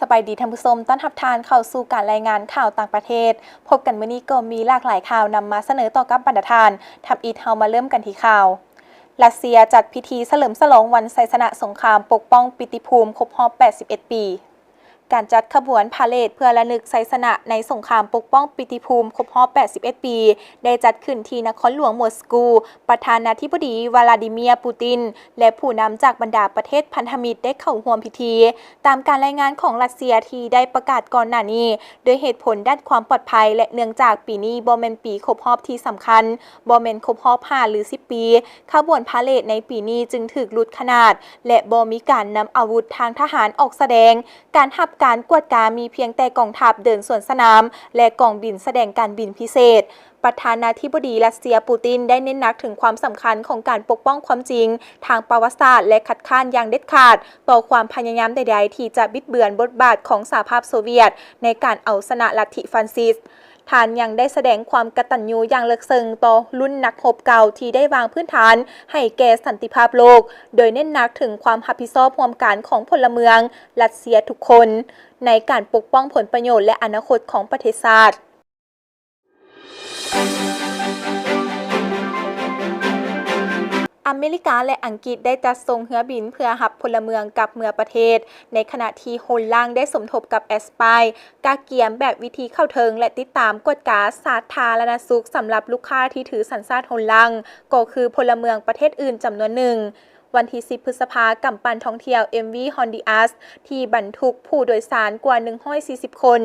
ສະບາຍດີທ່ານຜູ້ຊົມ, ຕ້ອນຮັບທ່ານເຂົ້າສູ່ການລາຍງານຂ່າວຕ່າງປະເທດ. ພົບກັນມື້ນີ້ກໍມີຫຼາກຫຼາຍຂ່າວນຳມາສະເໜີຕໍ່ກັບບັນດາທ່ານ. ທຳອິດເຮົາມາເລີ່ມກັນທີ່ຂ່າວ ຣັດເຊຍຈັດພິທີສະເຫຼີມສະຫຼອງວັນໄຊຊະນະສົງຄາມປົກປ້ອງປີຕິພູມຄົບຮອບແປດສິບເອັດປີ. ການຈັດຂະບວນພາເຣດເພື່ອລະນຶກໄຊຊະນະໃນສົງຄາມປົກປ້ອງປີຕິພູມຄົບຮອບແປດສິບເອັດປີ ໄດ້ຈັດຂຶ້ນທີ່ນະຄອນຫຼວງມົສກູ. ປະທານາທິບໍດີ ວລາດີເມຍ ປູຕິນ ແລະ ຜູ້ນຳຈາກບັນດາປະເທດພັນທະມິດໄດ້ເຂົ້າຮ່ວມພິທີ. ຕາມການລາຍງານຂອງຣັດເຊຍທີ່ໄດ້ປະກາດກ່ອນໜ້ານີ້, ດ້ວຍເຫດຜົນດ້ານຄວາມປອດໄພ ແລະ ເນື່ອງຈາກປີນີ້ບໍ່ແມ່ນປີຄົບຮອບທີ່ສຳຄັນ, ບໍ່ແມ່ນຄົບຮອບຫ້າ ຫຼື ສິບປີ, ຂະບວນພາເຣດໃນປີນີ້ຈຶ່ງຖືກຫຼຸດຂະໜາດ ແລະ ບໍ່ມີການນຳອາວຸດທາງທະຫານອອກສະແດງ. ການຮັບການກວດກາມີພຽງແຕ່ກອງທັບເດີນສວນສະໜາມ ແລະ ກອງບິນສະແດງການບິນພິເສດ. ປະທານາທິບໍດີຣັດເຊຍ ປູຕິນ ໄດ້ເນັ້ນໜັກເຖິງຄວາມສຳຄັນຂອງການປົກປ້ອງຄວາມຈິງທາງປະຫວັດສາດ ແລະ ຄັດຄ້ານຢ່າງເດັດຂາດຕໍ່ຄວາມພະຍາຍາມໃດໆທີ່ຈະບິດເບືອນບົດບາດຂອງສະຫະພາບໂຊວຽດໃນການເອົາຊະນະລັດທິຟາຊິດ. ທ່ານຍັງໄດ້ສະແດງຄວາມກະຕັນຍູຢ່າງເລິກເຊິ່ງຕໍ່ລຸ້ນນັກຮົບເກົ່າທີ່ໄດ້ວາງພື້ນຖານໃຫ້ແກ່ສັນຕິພາບໂລກ, ໂດຍເນັ້ນໜັກເຖິງຄວາມຮັບຜິດຊອບຮ່ວມກັນຂອງພົນລະເມືອງຣັດເຊຍທຸກຄົນ ໃນການປົກປ້ອງຜົນປະໂຫຍດ ແລະ ອະນາຄົດຂອງປະເທດຊາດ. ອາເມລິກາ ແລະ ອັງກິດໄດ້ຈັດສົ່ງເຮືອບິນເພື່ອຮັບພົນລະເມືອງກັບເມືອປະເທດ, ໃນຂະນະທີ່ໂຮນລັງໄດ້ສົມທົບກັບແອັດສະປາຍ ກະກຽມແບບວິທີເຂົ້າເຖິງ ແລະ ຕິດຕາມກວດກາສາທາລະນະສຸກສຳລັບລູກຄ້າທີ່ຖືສັນຊາດໂຮນລັງ ກໍຄືພົນລະເມືອງປະເທດອື່ນຈຳນວນໜຶ່ງ. ວັນທີສິບ ພຶດສະພາ, ກຳປັ່ນທ່ອງທ່ຽວ ເອັມ ວີ ຮອນດີອັສ ທີ່ບັນທຸກຜູ້ໂດຍສານກວ່າ ໜຶ່ງຮ້ອຍສີ່ສິບຄົນ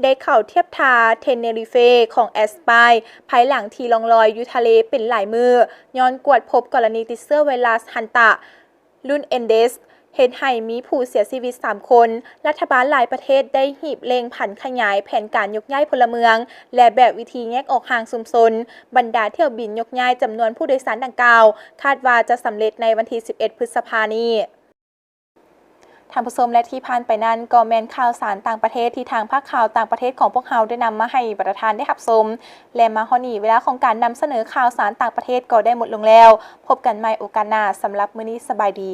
ໄດ້ເຂົ້າທຽບທ່າເທເນຣີເຟຂອງແອັດສະປາຍ ພາຍຫຼັງທີ່ລ່ອງລອຍຢູ່ທະເລເປັນຫຼາຍມື້ ຍ້ອນກວດພົບກໍລະນີຕິດເຊື້ອໄວຣັສຮັນຕາ ລຸ້ນເອັນເດສ ເຮັດໃຫ້ມີຜູ້ເສຍຊີວິດສາມຄົນ. ລັດຖະບານຫຼາຍປະເທດໄດ້ຮີບເລັ່ງຜັນຂະຫຍາຍແຜນການຍົກຍ້າຍພົນລະເມືອງ ແລະ ແບບວິທີແຍກອອກຫ່າງຊຸມຊົນ. ບັນດາຖ້ຽວບິນຍົກຍ້າຍຈຳນວນຜູ້ໂດຍສານດັ່ງກ່າວ ຄາດວ່າຈະສຳເລັດໃນວັນທີສິບເອັດ ພຶດສະພານີ້. ທ່ານຜູ້ຊົມ ແລະ ທີ່ຜ່ານໄປນັ້ນກໍແມ່ນຂ່າວສານຕ່າງປະເທດທີ່ທາງພາກຂ່າວຕ່າງປະເທດຂອງພວກເຮົາໄດ້ນຳມາໃຫ້ບັນດາທ່ານໄດ້ຮັບຊົມ ແລະ ມາຮອດນີ້ເວລາຂອງການນຳສະເໜີຂ່າວສານຕ່າງປະເທດກໍໄດ້ໝົດລົງແລ້ວ. ພົບກັນໃໝ່ໂອກາດໜ້າ. ສຳລັບມື້ນີ້ ສະບາຍດີ.